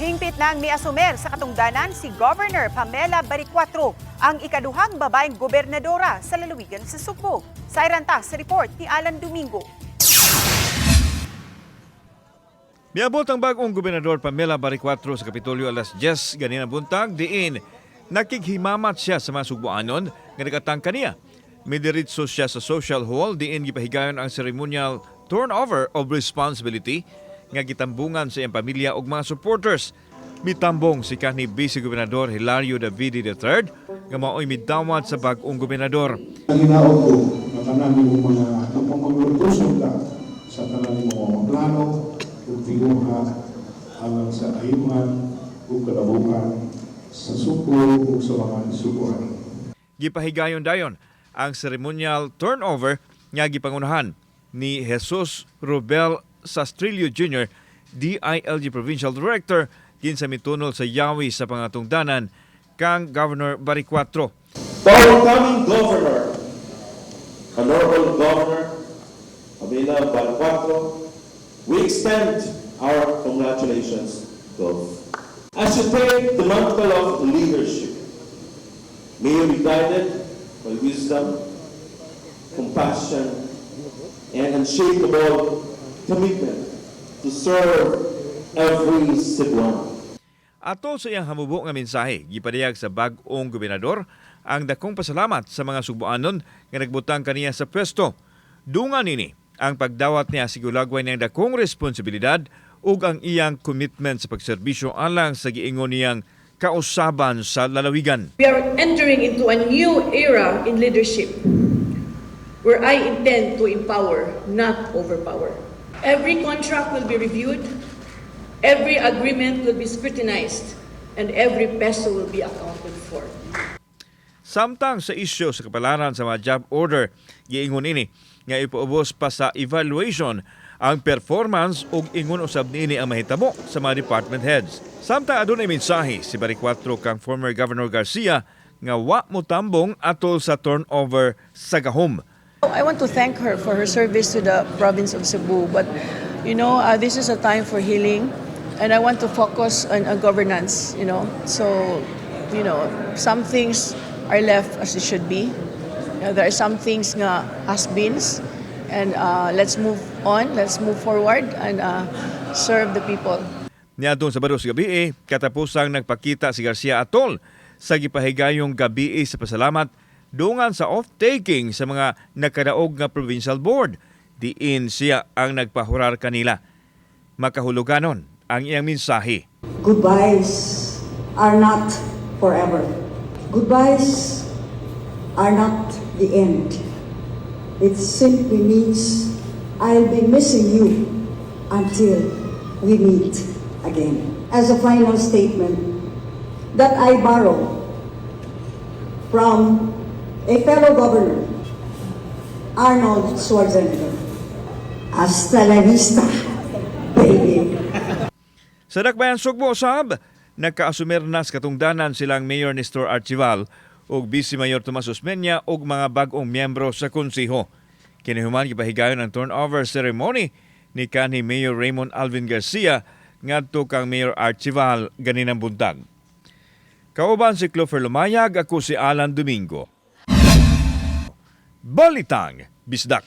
Hingpit nang miasumer sa katungdanan si Governor Pamela Baricuatro, ang ikaduhang babaeng gobernadora sa lalawigan sa Sugbo. Sa ta sa report ni Alan Domingo. Miabot ang bagong gobernador Pamela Baricuatro sa Kapitolyo alas 10 ganina buntag, diin nakighimamat siya sa mga Sugboanon nga nagatang kaniya. Midiritso siya sa social hall, diin gipahigayon ang ceremonial turnover of responsibility nga gitambungan sa iyang pamilya ug mga supporters. Mitambong si kanhi Vice Gobernador Hilario Davide III nga mao'y midawat sa bag-ong gobernador. Hinaot ko nga tanan nimong mga napamaglutusod ka sa tanan nimong mga plano ug tinguha alang sa ayuhan ug kalabukan sa Sugbo ug sa mga Sugboanon. Gipahigayon dayon ang ceremonial turnover nga gipangunahan ni Jesus Robel Sastrillo Jr., DILG Provincial Director, kinsa mitunol sa yawi sa pangatungdanan kang Governor Baricuatro. To our incoming governor, Honorable Governor Pamela Baricuatro, we extend our congratulations, Gov. As you take the mantle of leadership, may you be guided by wisdom, compassion, and unshakable commitment to serve every Cebuano. Atol sa iyang hamubo nga mensahe, gipadayag sa bag-ong gobernador ang dakong pasalamat sa mga Sugboanon nga nagbutang kaniya sa pwesto. Dungan nini ang pagdawat niya sa gulagway ng dakong responsibilidad ug ang iyang commitment sa pagserbisyo alang sa giingon niyang kausaban sa lalawigan. We are entering into a new era in leadership where I intend to empower, not overpower. Every contract will be reviewed, every agreement will be scrutinized, and every peso will be accounted for. Samtang sa isyu sa kapalaran sa mga job order, giingon ini nga ipaubos pa sa evaluation ang performance ug ingon usab niini ang mahitabo sa mga department heads. Samtang adunay mensahe si Baricuatro kang former Governor Garcia nga wa mo tambong atol sa turnover sa gahom. I want to thank her for her service to the province of Cebu, but this is a time for healing, and I want to focus on governance. So, some things are left as they should be. There are some things nga has-beens, and let's move on, let's move forward, and serve the people. Niadtong Sabado sa gabi, katapusang nagpakita si Garcia atol sa gipahigayong gabi sa pasalamat dungan sa oath-taking sa mga nakadaog nga provincial board. Diin siya ang nagpahurar kanila. Makahuluganon ang iyang mensahe. Goodbyes are not forever. Goodbyes are not the end. It simply means I'll be missing you until we meet again. As a final statement that I borrow from a fellow governor, Arnold Schwarzenegger. Hasta la vista, baby. Sa Dakbayan Sugbo sab, nagkaasumer na sa katungdanan silang Mayor Nestor Archival ug Vice Mayor Tomas Osmeña ug mga bag-ong miyembro sa konseho. Kinihuman, gipahigayon ang turnover ceremony ni kanhi Mayor Raymond Alvin Garcia ngadto kang Mayor Archival ganinang buntag. Kauban si Clover Lumayag, ako si Alan Domingo. Balitang Bisdak.